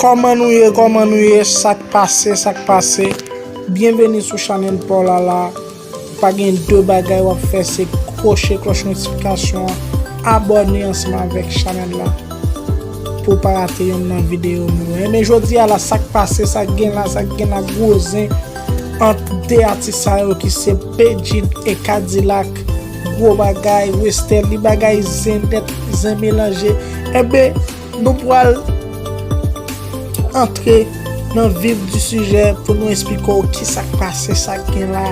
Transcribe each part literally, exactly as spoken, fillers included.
Kòman nou ye, kòman nou ye, sa k pase, sa k pase? Byenveni sou chanèl pa w la la. Pa gen de bagay w ap fè, se kwoche klòch notifikasyon an, abòne ansanm avèk chanèl la pou w pa rate yonn nan videyo nou yo. Men jodi a la, sa k pase, sa k gen la, sa k gen la, gwo zen ant de atis sa yo ki se Bedjine e K-Dilak. Gwo bagay, Westerlie, bagay zen nèt, zen melanje. Enben, nou pral antre nan vif di sijè pou nou esplike w kisa k pase, sa k gen la,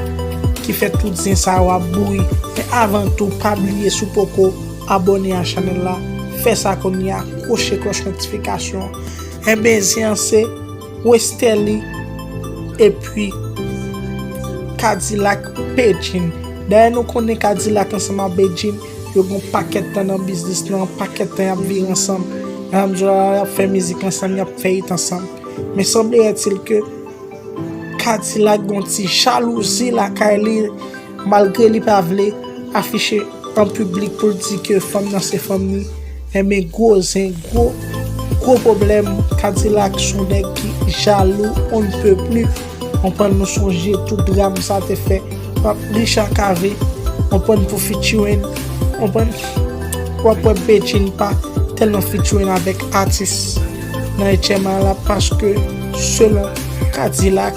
ki fè tout zen sa yo ap bouyi. Men avan tou, pa bliye, si w poko abòne a chanèl la, fè sa kounye a, kwoche klòch notifikasyon an. Enben, zen an se Westerlie epi K-Dilak, Bedjine. Dayè, nou konnen K-Dilak ansanm ak Bedjine, yo gen yon pakèt tan nan biznis lan, yon pakèt tan y ap viv ansanm. Nan mizè la, y ap fè mizik ansanm, y ap fè it ansanm. Men sanble ètil ke K-Dilak gen yon ti jalouzi lakay li, malgre li pa vle afiche an piblik pou l di ke fanm nan se fanm li. Enben, gwo zen, gwo, gwo pwoblèm. K-Dilak se yon nèg ki jalou, on ne peut plus. Konprann, nou sonje tout dram sa te fè. W ap Richard Cavé, konprann, pou featuring, konprann, w ap wè Bedjine pa tèlman featuring avèk atis nan H M I la, paske selon K-Dilak,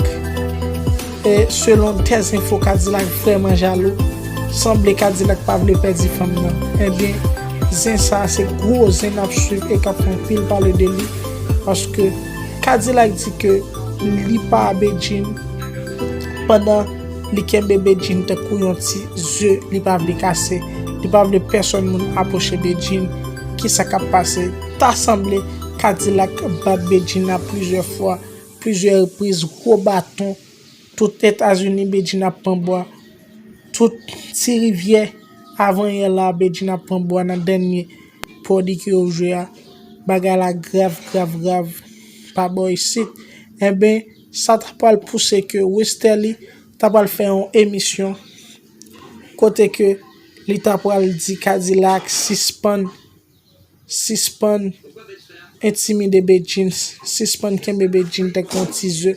e selon dèzenfo, K-Dilak vrèman jalou. Sanble K-Dilak pa vle pèdi fanm nan. Enben, zen sa a se gwo zen n ap swiv e k ap fè anpil pale de li, paske K-Dilak di ke li pa Bedjine, pandan li kenbe Bedjine tankou yon ti ze, li pa vle kase, li pa vle pèsonn moun apwoche Bedjine. Kisa k ap pase? Ta sanble K-Dilak bat Bedjine a plizyè fwa, plizyè repriz, gwo baton. Tout Etazini, Bedjine ap pran bwa. Tout Ti Rivyè, avanyè la, Bedjine ap pran bwa nan dènye pwodui ke yo jwe a. Bagay la grav, grav, grav. Pa bò isit. Enben, sa ta pral pouse ke Westerlie ta pral fè yon emisyon kote ke li ta pral di K-Dilak sispann, sispann entimide Bedjine, sispann kenbe Bedjine tankou yon ti ze,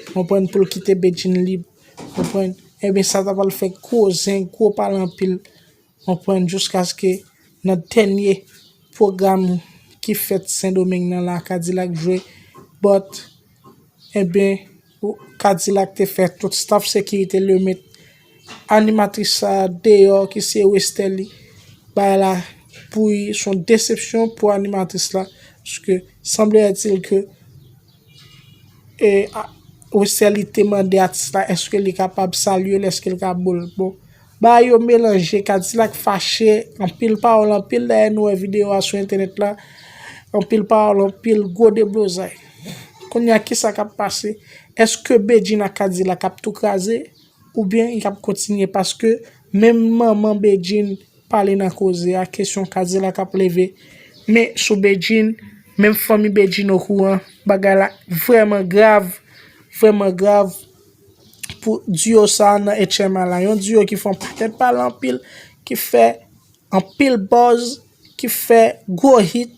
konprann, pou l kite Bedjine lib, konprann. Enben, sa ta pral fè gwo zen, gwo pale anpil, konprann, jiskaske nan dènye pwogram ki fèt Sendomeng nan la, K-Dilak jwe, but, enben, K-Dilak te fè tout staff sekirite l yo met animatris sa a deyò, ki se Westerlie. Bagay la bouyi, se yon desepsyon pou animatris la, paske sanble ètil ke, e, a, Westerlie te mande atis la èske li kapab salye l, èske l ka bo l. Bon, bagay yo melanje, K-Dilak fache, anpil pawòl, anpil, dayè nou wè videyo a sou entènèt la, anpil pawòl, anpil gwo deblozay. Kounye a, kisa k ap pase? Èske Bedjine ak K-Dilak ap tou kraze? Oubyen y ap kontinye? Paske menm manman Bedjine pale nan koze a, kesyon K-Dilak ap leve men sou Bedjine, menm fanmi Bedjine okouran. Bagay la vrèman grav, vrèman grav pou duo sa a nan H M I la. Yon duo ki fè yon pakèt pale anpil, ki fè anpil buzz, ki fè gwo hit.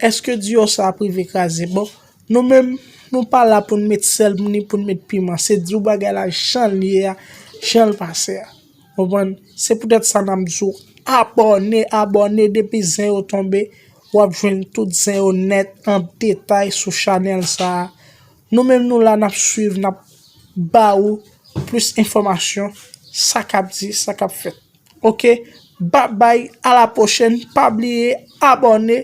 Èske duo sa ap rive kraze? Bon, nou menm, nou pa la pou n met sèl ni pou n met piman. Se di w bagay la jan l ye a, jan l pase a. Konprann? Se poutèt sa n ap di w abòne, abòne, depi zen yo tonbe, w ap jwenn tout zen yo nèt, an detay sou chanèl sa a. Nou menm, nou la, n ap swiv, n ap ba ou plis enfòmasyon, sa k ap di, sa k ap fèt. Oke, babay, a la pwochèn, pa bliye abòne,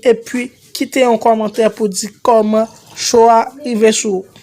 epi kite yon kòmantè pou di kòman cho a rive sou ou.